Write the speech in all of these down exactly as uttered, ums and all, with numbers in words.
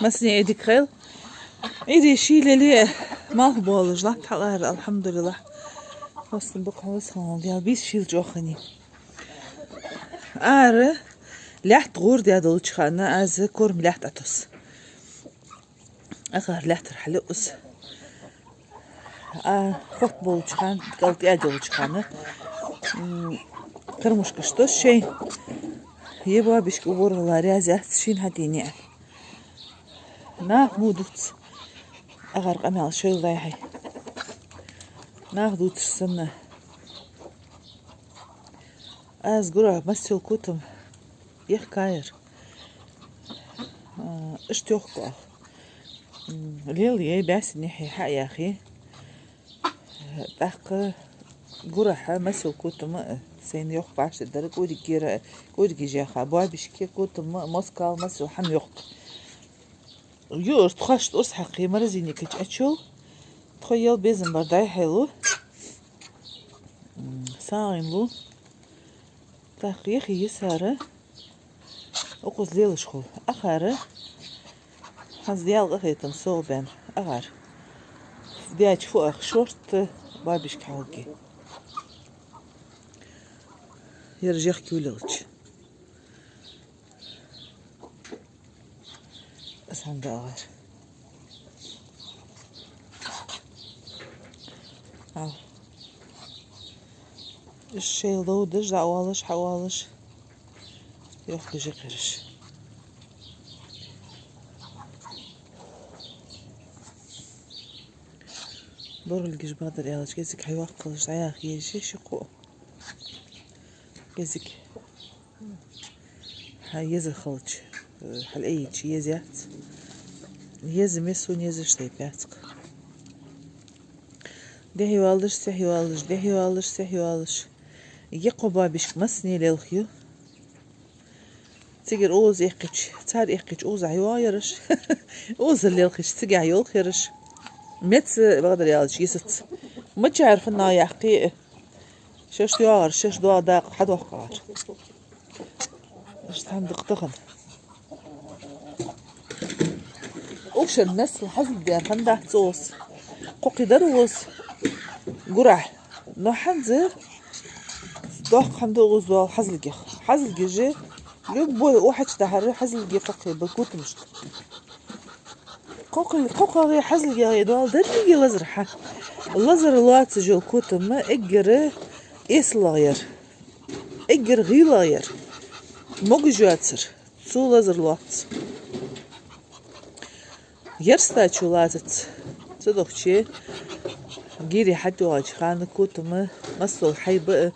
Массане Ӏуйре дика хийла. Ӏуйре шийла ле, малх болаш латт хьалара, алхьамдулиллахӀ. Хьастам бакъахьа васханал дел бийса шийла чӀоагӀа хиннай. Ара лаьтта гӀор даь долча хана аз корма лаьтта Ӏотосс. Акхар лаьттара хьалъюус. А, хотта болча хана, кӀал тӀаьда йолча хана, м, кормушкаш тосс шоай. Е боабашка уборгӀала раьза яц шийна хьадийне. Нах мо дувц. Акхар къамаьл шоайла дӀай-хьай. Нах дувцаш санна. Аз гурахьа масса йола котам яхкаяр. А, иштта йохк оаха. М, лела яй, бӀаь сенна хьаяхье. ТӀаккха гурахьа масса йола котам а сайна йохк башта дар, кӀуьргера, кӀуьргаш яха, боабашка, котам а, москал, масса йола хӀама йохк. Юар тхоашта урс хьакхе, морозильника чу Ӏочул. Тхо ел безам бар дӀай-хьай лу. М, сагӀийна лу. ТӀаккха яхе йисара укхаза лелаш хул. Акхар хӀанз ялкъа хетам согӀа баьнна. Акхар даьча фу ах шортта боабашка хьалхагӀа. Яр жехк юлелча. Ас хӀама да акхар. Ау. Иштта шоайла довдаш, дӀаоалаш, хьаоалаш. Йохкаш я кхераш. БоргӀилгаш, бакъдар аьлча, кӀезига хьайоаккхалаш дӀаяха еза ши-ши-кхо. КӀезига. Хьа еза хилча, э, хьалъайича еза яц. Еза ме сона езаш тайпа яц-кх. Дехьа йоалаш, сехьа йоалаш, дехьа йоалаш, сехьа йоалаш. Е кхо боабашка массане лелха ю. Цигара укхаза эккхича, цар эккхича укхаза хьайоагӀа ераш. Укхаза лелхача цигахьа йолх ераш. Меца, бакъдар аьлча, йисац. Мичара фуннагӀа яккхе а. Шоашта йоагӀар, шоашта доагӀа дакъа хьадоаккхар. Иштта хӀама да-кх тахан. Укх шера наьсал хьазилгадаьр хиннадац укхаза. Кхокхе дар укхаза гурахьа. Но хӀанз доккха хӀама да укхаза дола хьазилгех. Хьазилгаш, любой ухьача дахьара хьазилге кхокхе ба котамашта. Кхокхе-, кхокхагӀеи хьазилгагӀеи дола деррига лазар хьа. Лазар лоацаш йола котам эггара эсалагӀа яр. Эггара гӀийлагӀа яр. Могаш йоацар. Цо лазар лоац. Ярста чу лазац. Цудухьа гири хьатӀайоагӀача хана котам а, масса йола хьайба а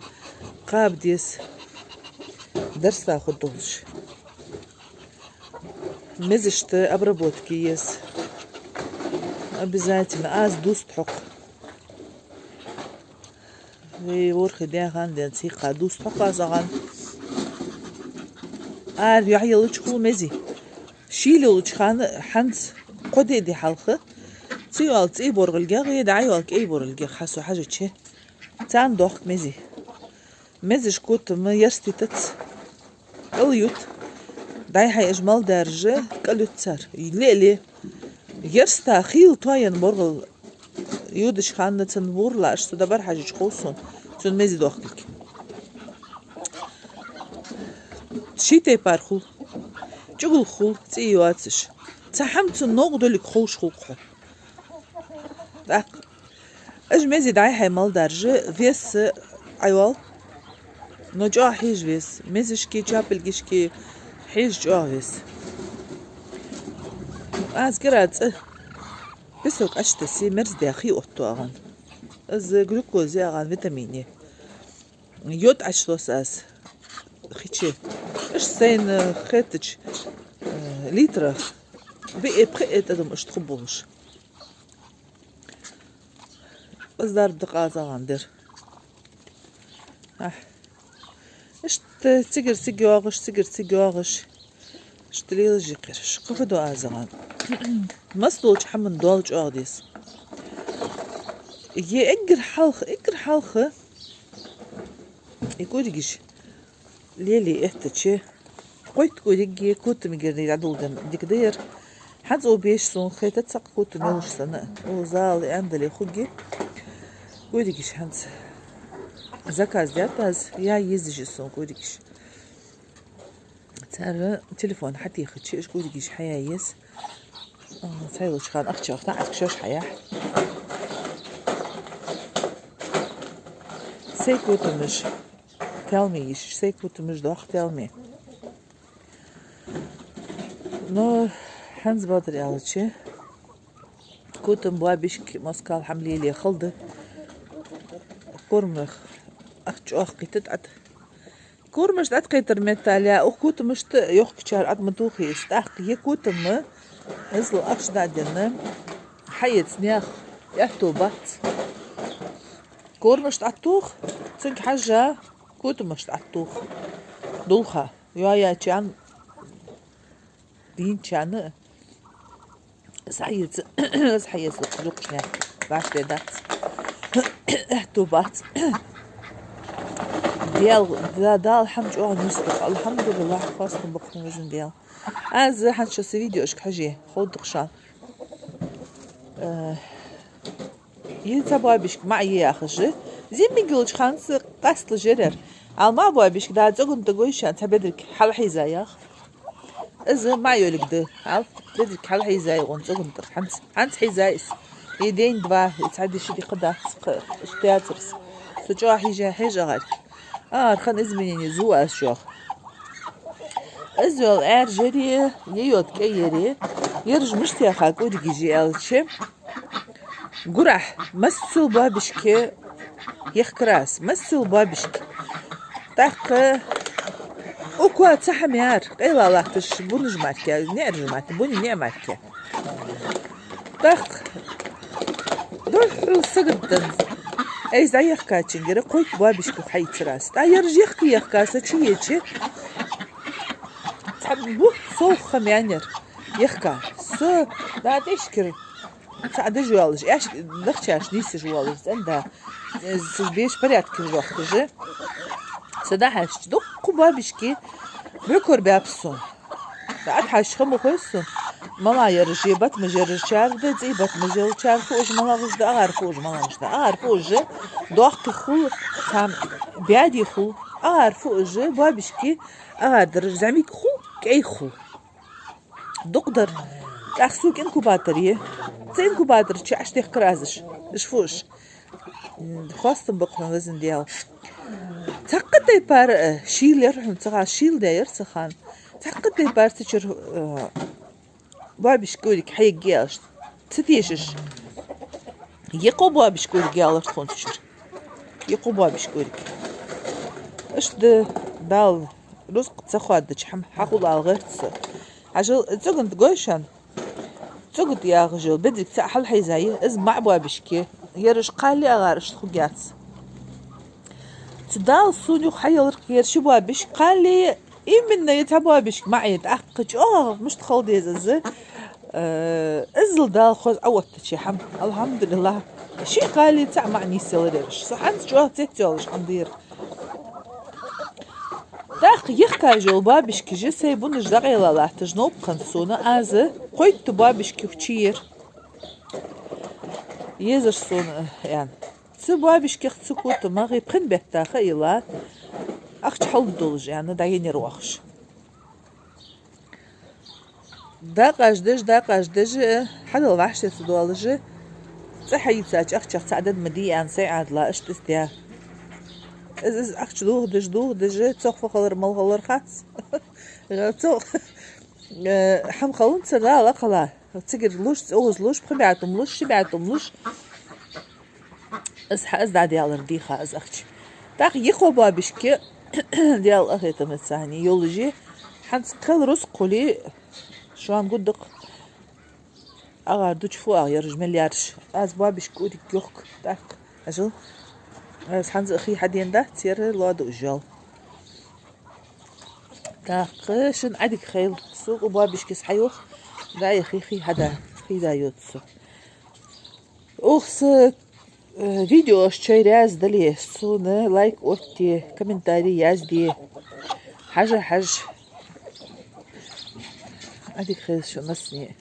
кхаба деза, дарста хургдолаш. Мезашта обработка е еза. Обязательно аз дувц тхьокх. Вай ворхӀе даь хана денз хьийкха дувц тхьокх аз акхар. Ара яхь йолча хул мези. Шийла йолча хана хӀанз кхо ди да хьалха. Цу йола цӀий боргӀилгех, е дӀа йола кӀай боргӀилгех хьа со хьажача. Царна дохк мези. Мезаш котам ярстийтац. КӀал ют. ДӀай-хьай уж мел даржа, кӀал ют цар. Ле-ле. Ярста хийла тоаяь боргӀал йодача хана цун бур лаьш, цу дабар хьажача хов сона, цун мези дохкилг. Ший тайпара хул. ЧӀугулг хул, цӀий йоацаш. Цхьа хӀама цун новкъа долга ховш хул-кх хьо. ТӀаккха уж мези дӀай-хьай мел даржа, вес Ӏайоал. Но чӀоагӀа хьежа вес. Мезашка, чапилгашка хьежа чӀоагӀа вес. Аз кӀира цӀа песок Ӏочутессе, мерза даь хий оттаду акхар. Из глюкоза я акхар, витамин я. Йод Ӏочутосс аз хи чу. Иштта сайна хетача, э, литра биъ-пхиъ тӀадам иштта хургболаш. Из дарба да-кх аз акхар дер. Ахь. Иштта цигара цига йоагӀаш, цигара цига йоагӀаш. Иштта лелаш я кхераш. Кхы фу ду аз акхар. Масса долча хӀаман доал чӀоагӀа деза. Е эггара хьалха, эггара хьалха. Е кӀуьргаш лелае эттача, кхойтта кӀуьргеи котамгеи дӀадоладенна дика да ер. ХӀанз цу беш сона хетац цхьаккха котам йолаш санна. Цу зала аьнна дале хургья. Куригаш хӀанз заказ даьд аз, яь езаш я сона куригаш. Цар телефон хьатехача, уж куригаш хьаяь еза. А, цхьайолча хана ахчах таӀа шоаш хьаяьй. Сай котамаш таьлме йиш, сай котамаш доккха таьлме. Но хӀанз бакъдар аьлча, котам, боабишк, москал хӀама лелае хала да. Кормах ахча чӀоагӀа кхийтта тӀа. Кормаш тӀакхетар меттел а, укх котамашта йохкачар Ӏад ма тухий из. ТӀаккха е котам ма, иззал ахча дӀаденна, хьаэца наьха аьттув бац. Кормаш тӀатух, цунга хьежжа, котамаш тӀатух. Дулха, йоаячарна, дийначарна, из хьаэца, из хьаэца дукхача наьха баш де дац. Аьттув бац. Дел, да, Дала хӀама чӀоагӀа нийсдолда. АлхьамдулиллахӀ, хоастам ба хьона, везан Даьла. Аз хӀанз шоай са видеошка хьажий, ховргда шоана. Э, Е цхьа боабишка маӀа е яхаш. Зиммиг йолча хана са къасталуш яр ер. Ӏа маӀа боабишка да цӀоган тӀа гойшан цхьа бедрик хьалхьийза яха. Из маӀа йолга да. Ӏа бедрик хьалхьийза я гӀун цӀоган тӀа. ХӀанз, хӀанз хьийзай из. Е день-два, е цхьа ди-ши ди кхы дац, кхы, иштта яцар из. Со чӀоагӀа хьежа, хьежа агӀарг. АгӀар хӀанз изменени зуваз чӀоагӀа. Из йола Ӏаьржа яр, е йода кӀай яр. Ераш мишта яьха куригаш я аьлча, гурахьа массайола боабишка яхкар аз, массайола боабишка. ТӀаккха укхаза цхьа хӀама яр, къайла латташ бунаш мара, наӀараш мара, буни наӀараш мара. ТӀаккха духхьал сагот денна, айса дӀаяхкачунгара кхойтта боабишка хьаийцар аз. ТӀаккха ераш яхка-яхка со чуеча, цхьа бутт совгӀа хӀама яьннаяр яхка. Со дӀа тӀехьашкара цхьа дажа йоалаш, аьш-, нахчаш нийсаш воалаш, цӀенда. Э, со беш порядке йохкаш. Са дӀахьежача, дуккха боабишка буьйкар баьб сона. ДӀатӀахьежача ха ма хой сона. МалагӀа ераш я, батмаш ераш чар да, цӀий батмаш йолчар фу уж малагӀаш да, агӀар фу уж малагӀаш да. АгӀар фу уж доккхий хул, цхьа баьдий хул, агӀар фу уж боабишка, агӀар дараш зӀамига хул, кӀай хул. Дукха дар. ТӀаккха сога инкубатор я. Цу инкубатора чу Ӏаш дехкар аз уж. Уж фу уж? М, хоастам ба хьона, везан Даьла. Цхьаккха тайпара, э, шийла яр хьона цу хана, шийла даьр цу хана. Цхьаккха тайпара цу чура, э, боабишка куриг хьаергья аьлча, ца тешаш. Е кхо боабишка куриг ялар тхона цу чура. Е кхо боабишка куриг. Иштта да Дала рузкъа ца хоадача хӀама хьахул ала гӀерт со. Хьажал, цӀоган тӀа гойшан. ЦӀоган тӀа яхаш йола бедрик цхьа хьалхьийзай, из маӀа боабишка. Ераш кхалли агӀар иштта хургьяц. Цу Дала сона юха хьаялар ер ши боабишка кхалли, именно е цхьа боабишка маӀа я, тӀаккха чӀоагӀа мишта хала деза из. Э, иззал Дала хоза Ӏооттача хӀама. АлхьамдулиллахӀ. Шиъ кхалли цхьаъ маӀа нийсъялар ераш. Со хӀанз чӀоагӀа цецъялаш хӀама дера. ТӀаккха яхкаш йола боабишкаш, сай бунаш дӀакъайла латташ новкъа хиннад сона, аз кхойтта боабишка хьаийцар. Езар сона, э, аьнна. Цу боабишках цу котамах пхи бетта ха йилла, ахча хьалдолаш, аьнна, дӀаеннаяр оаха уж. Дакъаш деш, дакъаш деш, хьадала вӀаштӀехьа ца доалаш, цӀи хьаийцача ахчах цхьа дад ма дий, аьнна, сай Ӏадала, иштта из даь. Из, из ахча дохадеш, дохадеш, цох фу хилар, мала хилар хац. Цох, э, хӀама хиланзар Дала кхелла. Цигара луш, цӀогӀаз луш, пхи бӀаь тума луш, ши бӀаь тума луш. Из хьа-, из дӀадаьлар дийха из ахча. ТӀаккха е кхо боабишка, Даьла къахетамца цхьана йолаш я, хӀанз кхел рузкъа хуле, шоана гургда-кх, агӀар дуча фу агӀа яраш мел яраш. Аз боабишка куриг йохк, тӀаккха, хьажал. Аз хӀанз а хий хьадена дац, ер лоа да уж йоал. ТӀаккха шун Ӏадика хийла, сога боабишкас хьайоах, дӀаяхе хий хьада, хий дӀайода со. Укх са, э, видеош чай раьза дале, сона лайк оттаде, комментарий язде. Хьажа, хьажа. Ӏадика хийла шун массане.